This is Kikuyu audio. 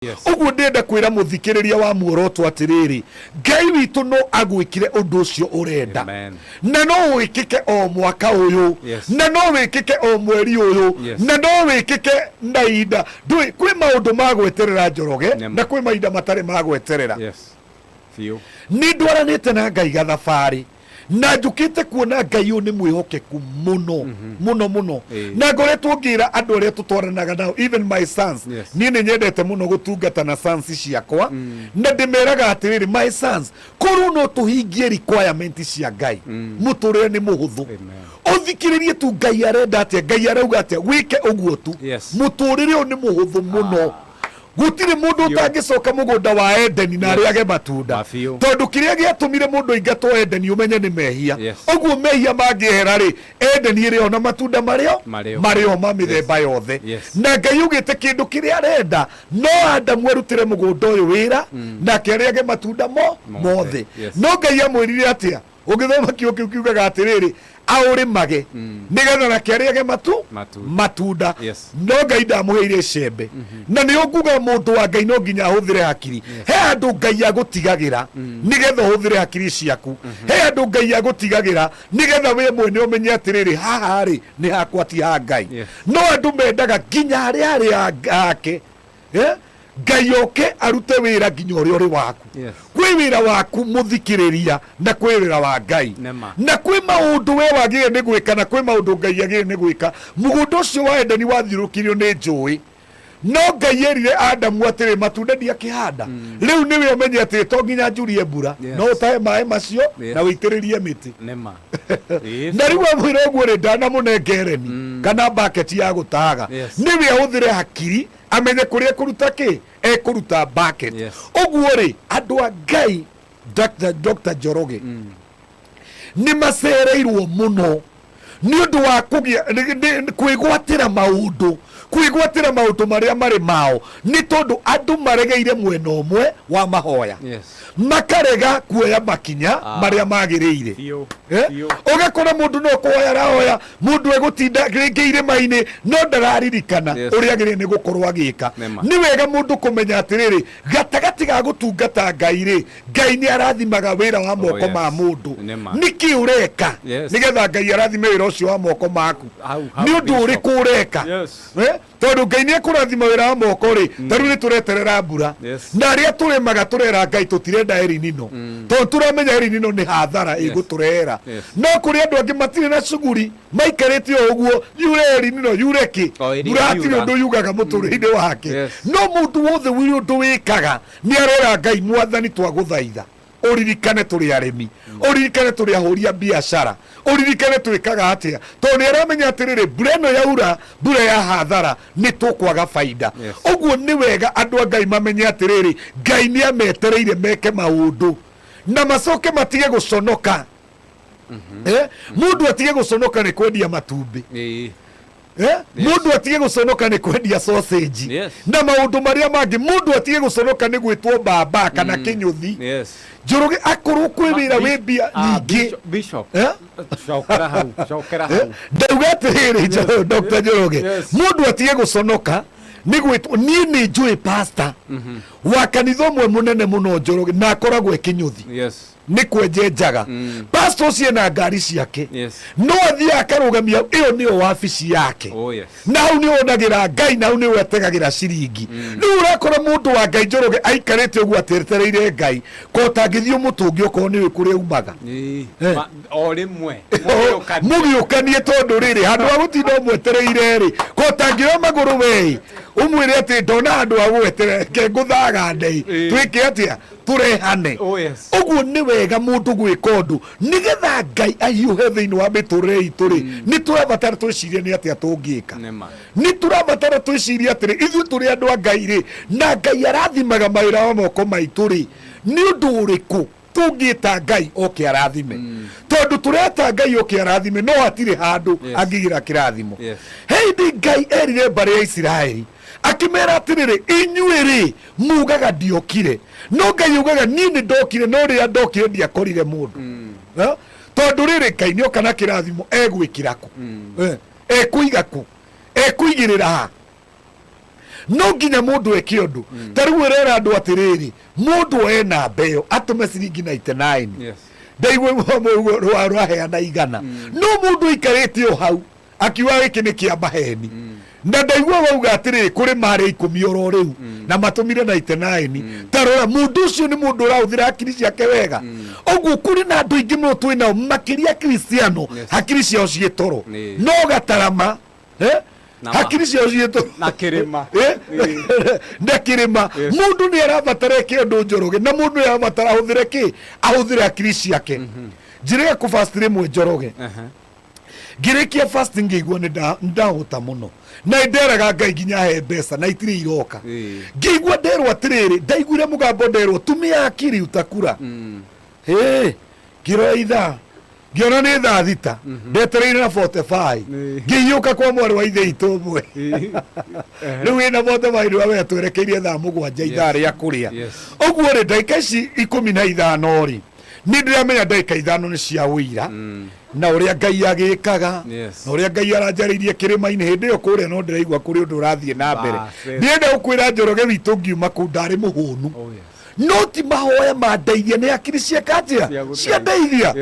Ũguo ndĩrenda kwĩra mũthikĩrĩria wa Muoroto atĩrĩrĩ, Ngai witũ no agwĩkire ũndũ ũcio ũrenda. Amen. Na no wĩkĩke o mwaka ũyũ, na no wĩkĩke o mweri ũyũ, na no wĩkĩke na ihinda. Ndũĩ kwĩ maũndũ ma gweterera, Njoroge, Nĩma. na kwĩ mahinda matarĩ ma gweterera. Yes. Biũ. Nĩ ndwaranĩte na Ngai gathabarĩ na njũkĩte kuona Ngai ũyũ nĩ mwĩhokeku mũno mũno mũno. Na ngoretwo ngĩra andũ arĩa tũtwaranaga nao, even my sons, niĩ nĩ nyendete mũno gũtungata na sons ciakwa, na ndĩmeraga atĩrĩrĩ, my sons, korwo no tũhingie requirement cia Ngai, mũtũrĩre nĩ mũhũthũ. Amen. Ũthikĩrĩrie tu Ngai arenda atĩa, Ngai arauga atĩa, wĩke ũguo tu. Mũtũrĩre ũyũ nĩ mũhũthũ mũno. Gũtirĩ mũndũ ũtangĩcoka mũgũnda wa Edeni na arĩage matunda. Mabiũ. Tondũ kĩrĩa gĩatũmire mũndũ aingatwo Edeni, ũmenye nĩ mehia. Ũguo mehia mangĩehera rĩ, Edeni ĩrĩ o na matunda marĩo. Marĩo. Marĩo ma mĩthemba yothe. Na Ngai augĩte kĩndũ kĩrĩa arenda no Adamu arutĩre mũgũnda ũyũ wĩra, nake arĩage matunda mo mothe. Mothe. No Ngai amwĩrire atĩa? Ũngĩthoma kiugo kĩu kiugaga atĩrĩrĩ, aũrĩmage nĩgetha nake arĩage matu matunda. Matunda. No Ngai ndamũheire icembe, na nĩ ũnguga mũndũ wa Ngai no nginya ahũthĩre hakiri. He handũ Ngai agũtigagĩra nĩgetha ũhũthĩre hakiri ciaku. He handũ Ngai agũtigagĩra nĩgetha we mwene ũmenye atĩrĩrĩ, haha rĩ nĩ hakwa ti ha Ngai. No andũ mendaga nginya harĩa harĩ hake, eh? Ngai oke arute wĩra nginya ũrĩa ũrĩ waku. Kwĩ wĩra waku, mũthikĩrĩria, na kwĩ wĩra wa Ngai. Nĩma. Na kwĩ maũndũ we wagĩrĩire nĩ gwĩka na kwĩ maũndũ Ngai agĩrĩire nĩ gwĩka. Mũgũnda ũcio wa Edeni wathiũrũrũkĩirio nĩ njũĩ, no Ngai erire Adamu atĩrĩ, matunda ndiakĩhanda, rĩu nĩwe ũmenye atĩrĩ, to nginya njurie mbura, no ũtahe maĩ macio na ũitĩrĩrie mĩtĩ. Nĩma. Na rĩu amwĩra ũguo rĩ, ndanamũnenge ereni kana baketi ya gũtahaga. Nĩwe ahũthĩre hakiri amenye kũrĩa ekũruta kĩ ekũruta bucket. Ũguo rĩ, andũ a Ngai, Dr. Njoroge, nĩ macereirwo mũno nĩ ũndũ wa kũgĩa kwĩgwatĩra maũndũ, kwĩgwatĩra maũndũ marĩa marĩ mao, nĩ tondũ andũ maregeire mwena ũmwe wa mahoya, makarega kuoya makinya marĩa magĩrĩire. Biũ. Eh? Biũ. Ũgakora mũndũ no kũhoya arahoya, mũndũ egũtinda rĩngĩ irĩma-inĩ, no ndararirikana ũrĩa agĩrĩire nĩ gũkorwo agĩka. Nĩma. Nĩ wega mũndũ kũmenya atĩrĩrĩ, gatagatĩ ga gũtungata Ngai rĩ, Ngai nĩ arathimaga wĩra wa moko ma mũndũ. Nĩma. Nĩkĩ ũreka nĩgetha Ngai arathime wĩra ũcio wa moko maku? Hau, hau, Nĩ ũndũ Bishop. ũrĩkũ ũreka? Eh? Tondũ Ngai nĩ ekũrathima wĩra wa moko rĩ, ta rĩu nĩ tũreterera mbura, na arĩa tũrĩmaga tũrera Ngai tũtirenda erinino, tondũ tũramenya erinino nĩ hathara ĩgũtũrehera. No kũrĩ andũ angĩ matirĩ na cuguri, maikarĩte o ũguo, yure erinino yure kĩ, O ĩrĩa mbura hatirĩ yura. ũndũ yugaga mũtũrĩre-inĩ wake. No mũndũ wothe wĩ ũndũ wĩkaga nĩ arera Ngai, Mwathani, twagũthaitha ũririkane tũrĩ arĩmi, ũririkane tũrĩ ahũri a biacara, ũririkane twĩkaga atĩa, tondũ nĩ aramenya atĩrĩrĩ, mbura ĩno yaura, mbura ya hathara, nĩ tũkwaga baida. Ũguo nĩ wega andũ a Ngai mamenye atĩrĩrĩ, Ngai nĩ ametereire meke maũndũ na macoke matige gũconoka. Eh? Mũndũ atige gũconoka nĩ kwendia matumbĩ. Eh? Mũndũ atige gũconoka nĩ kwendia sausage na maũndũ marĩa mangĩ. Mũndũ atige gũconoka nĩ gwĩtwo mbamba kana kĩnyũthi. Njoroge, akorwo kwĩ wĩra wĩ mbia nyingĩ. Bishop, Eh? cokera hau, cokera hau. Ndauga atĩrĩrĩ, Dr. Njoroge, mũndũ atige gũconoka nĩ gwĩtwo. Niĩ nĩ njũĩ pastor wa kanitha ũmwe mũnene mũno, Njoroge, na akoragwo e kĩnyũthi. Nĩ kwenjenjaga. Pastor ũcio ena ngari ciake, no athiĩ akarũgamia ĩyo nĩyo wabici yake. Na hau nĩ onagĩra Ngai, na hau nĩwe ategagĩra ciringi. Rĩu ũrakora mũndũ wa Ngai, Njoroge, aikarĩte ũguo atetereire Ngai ko ũtangĩthiĩ ũmũtũnge okorwo nĩũĩ kũrĩa umaga. Eh. O rĩmwe. Mũgĩũkanie, tondũ rĩrĩ, handũ ha gũtinda ũmwetereire rĩ, ko ũtangĩoya magũrũ wee ũmwĩre atĩ ndona handũ ha gũgweterera, reke ngũthaga ndei, twĩke atĩa, tũrehane. Ũguo nĩ wega mũndũ gwĩka ũndũ nĩgetha Ngai ahiũhe thĩinĩ wa mĩtũrĩre itũ rĩ, nĩ tũrabatara twĩcirie nĩ atĩa tũngĩka. Nĩma. Nĩ tũrabatara twĩcirie atĩrĩ, ithuĩ tũrĩ andũ a Ngai rĩ, na Ngai arathimaga mawĩra wa moko maitũ rĩ, nĩ ũndũ ũrĩkũ tũngĩta Ngai oke arathime? Tondũ tũreta Ngai oke arathime, no hatirĩ handũ angĩgĩra kĩrathimo. Hĩndĩ Ngai erire mbarĩ ya Isiraeli akĩmera atĩrĩrĩ, inyuĩ rĩ mugaga ndiokire, no Ngai ugaga niĩ nĩ ndokire, no rĩrĩa ndokire ndiakorire mũndũ. Eh? Tondũ rĩrĩ, Ngai nĩoka na kĩrathimo, egwĩkĩra kũ? Eh, ekũiga kũ? Ekũigĩrĩra ha? No nginya mũndũ eke ũndũ. Ta rĩu ĩrera andũ atĩrĩrĩ, mũndũ oe namba ĩyo atũme ciringi 99. Ndaigua rwaheana 100, no mũndũ aikarĩte o hau akiuga gĩkĩ nĩ kĩa maheni, na ndaigua wauga atĩrĩrĩ, kũrĩ marĩa 10 oro rĩu na matũmire 99. Ta rora, mũndũ ũcio nĩ mũndũ ũrahũthĩra hakiri ciake wega. Ũguo kũrĩ na andũ aingĩ mũno twĩ nao, makĩria Kristiano, hakiri ciao ciĩ toro. No gatarama, eh? Hakiri ciao ciĩ toro. Na kĩrĩma. Eh? Na kĩrĩma. Mũndũ nĩ arabatara eke ũndũ, Njoroge, na mũndũ nĩ arabatara ahũthĩre kĩ? Ahũthĩre hakiri ciake. Njĩrĩga kũ fast rĩmwe, Njoroge. Ngĩrĩkia fasting ngĩigua nĩ ndahũta mũno, na nderaga Ngai nginya he mbeca na itirĩ iroka. Ngĩigua nderwo atĩrĩrĩ, ndaiguire mũgambo nderwo, "Tumia akili utakula." Hĩ, ngĩrora ithaa ngĩona nĩ thaa 6, ndetereire na 45. Ngĩhiũka kwa mwarĩ wa ithe itũ ũmwe. Rĩu wĩna 45 nĩ wamenya twerekeirie thaa 7, ithaa rĩa kũrĩa. Ũguo rĩ, ndagĩka ici 15 rĩ, nĩ ndĩramenya ndagĩka 5 nĩ cia ũira na ũrĩa Ngai agĩkaga, na ũrĩa Ngai aranjarĩirie kĩrĩma-inĩ hĩndĩ ĩyo kũrĩa, no ndĩraigua kũrĩ ũndũ ũrathiĩ na mbere. Ndĩrenda gũkwĩra, Njoroge witũ, ngiuma kũu ndarĩ mũhũnu, no ti mahoya mandeithia, nĩ hakiri cieka atĩa? Cia gũteithia. Ciandeithia.